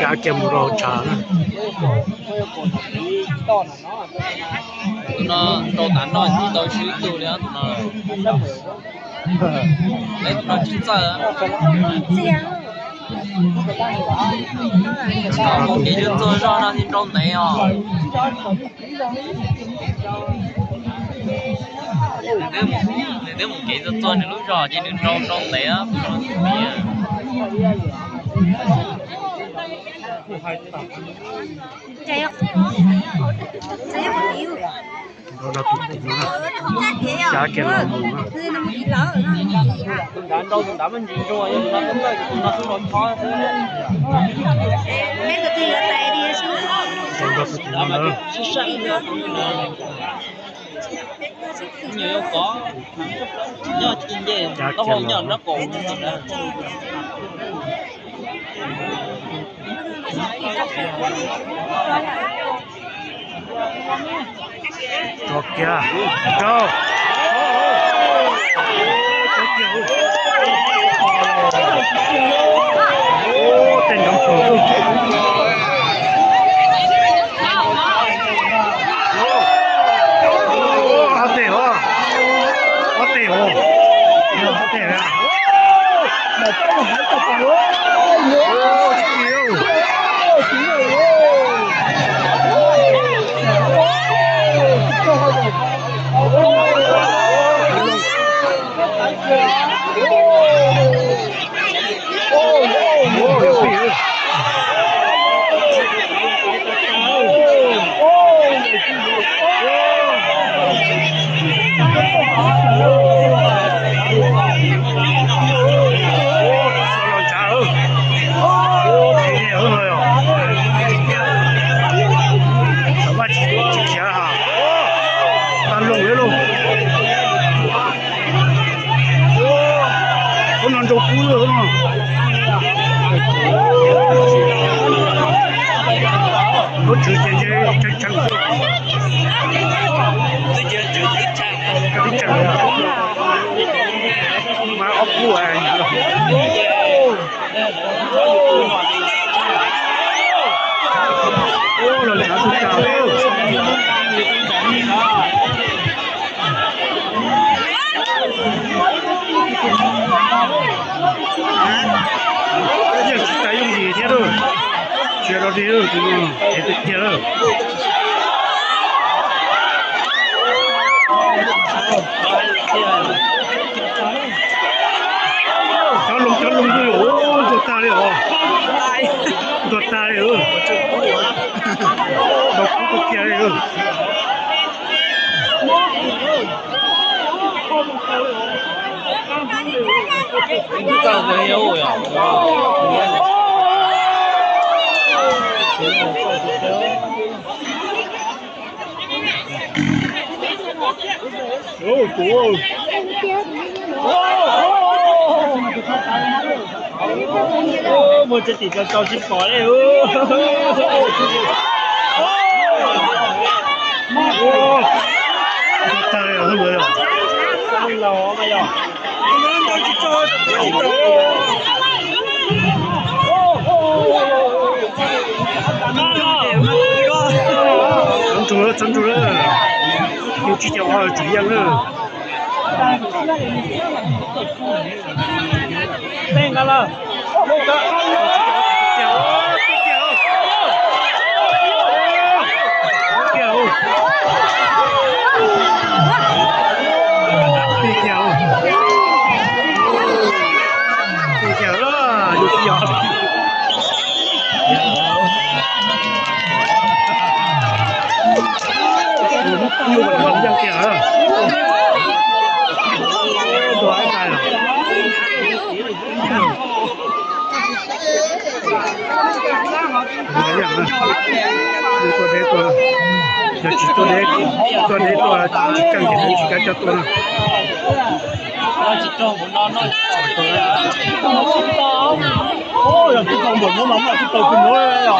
Cav kiag mus rau hauv tshav na. Tus no rau tav no tsis tau swb tus li os, tus no. Lawv tus no tsis txawj. Mus kev yuav txog zog no thiaj nrau ntev os. Nws twb mus kev txog txog nws lub zog ces nws nrau nrau ntev. Cav kiag los mus. Cav kiag los. Tso kiag, rau. Tej nrov plhuav. Ob teg os, ob teg os, ob teg. Ub no nrau kub lawm no. Lub tswv ces ntshe tshee tshee. Twb tshee mas ob kub. Ub, los tsav tug tas. Yeej tsis tas yooj yim thiab lauj. Tsis rau dig lauj, tus no ev tiag tiag lauj. Cov loo cov loo, ntuag tag li os. Ntuag tag li. Ntuag kub tiag li. Muaj tsev tim tau tsis pom li. Tag li os. Tag los mas yog. Txhob ntsuag lawm, txhob ntsuag lawm. Yus tsis caum ho tsum yeej lawm. Tua deb, tua, yog tsis tua deb, tua deb tua tsis keej ces tsis kav coj tua na. Yog tsis tau npaum no mas muaj tsis tau tus nuav os.